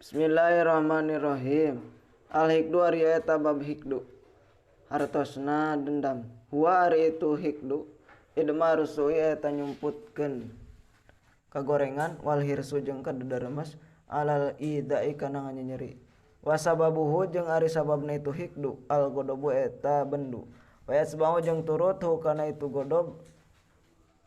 Bismillahirrahmanirrahim. Al hikdu ari eta bab hikdu. Hartosna dendam. Huwa ari itu hikdu idmaru su'i eta nyumputkeun kagorengan wal hirsu jeung kadederemes alal idai kana nganyeri. Wa sababuhu jeung ari sababna itu hikdu al godobu eta bendu. Wa yasba'u jeung turut hu kana itu godob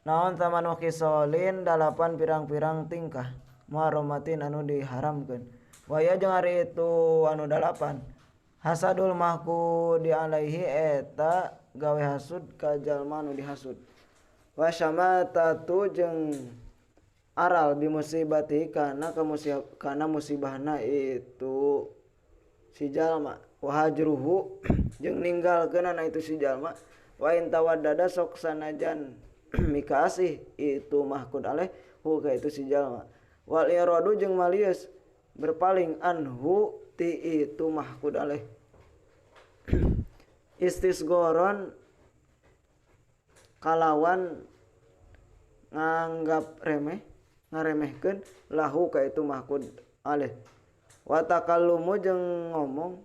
naon tamanu kisolin dalapan pirang-pirang tingkah muharramatin anu diharamkeun. Waya jeung ari itu anu dalapan hasadul mahqudi alaihi eta gawe hasud ka jalma anu dihasud. Wa syamatatu jeung aral bi musibati kana kana musibahna itu si jalma. Wa hajruhu jeung ninggalkeunana itu si jalma. Wa in tawaddada sok sanajan mikaasih itu mahqud alaih hu ka itu si jalma. Wal iradu jeung malieus berpaling anhu ti itu mahqud alaih. Istisgoron kalawan nganggap remeh ngaremehkeun lahu ka itu mahqud alaih. Wa takallumu jeung ngomong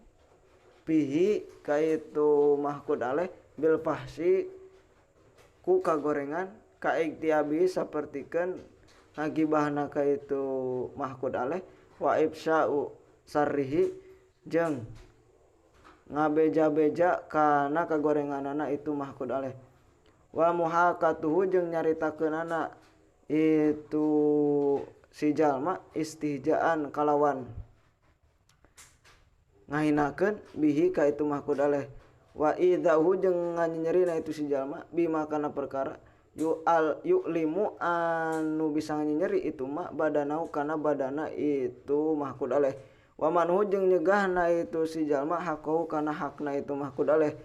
bihi ka itu mahqud alaih bil fahsi ku kagorengan ka iktiabi sapertikeun ngagibahna ka itu mahqud alaih. Wa ifsya'u sarrihi jeung ngabeja-beja kana kagorenganana itu mahqud alaih. Wa muhakatuhu jeung nyaritakeunana itu si jalma istihjaan kalawan ngahinakeun bihi ka itu mahqud alaih. Wa idzahu jeung nganyerina itu si jalma bima kana perkara yu'al yu'limu anu bisa nyeri itu ma badanau kana badana itu mahqud alaih. Wa manhu jeung nyegahna itu si jalma hakau kana hakna itu mahqud alaih.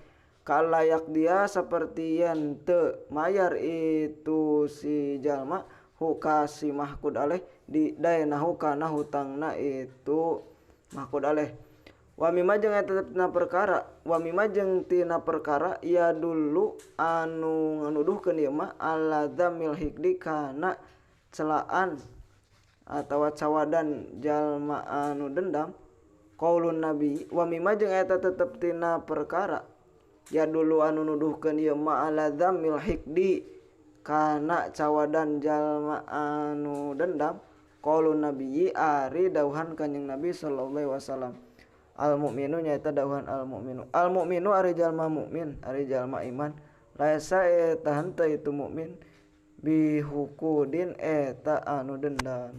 Kalayak dia saperti yen teu mayar itu si jalma hu ka si mahqud alaih di daenahu kana hutangna itu mahqud alaih. Wa mimma jeung eta tina perkara wa mimma jeung tina perkara ya dulu anu nganuduhkeun ieu mah ala dzamil hikdi kana celaan atawa cawadan jalma anu dendam qaulun nabi. Wa mimma jeung eta tetep tina perkara ya dulu anu nuduhkeun ieu mah ala dzamil hikdi kana cawadan jalma anu dendam qaulun nabi ari dauhan kanjing Nabi sallallahu alaihi wasallam. Al mukminu nyaeta dauhan al mukminu. Al mukminu ari jalma mukmin, ari jalma iman. Laisa eta henteu itu mukmin bihukudin eta anu dendam.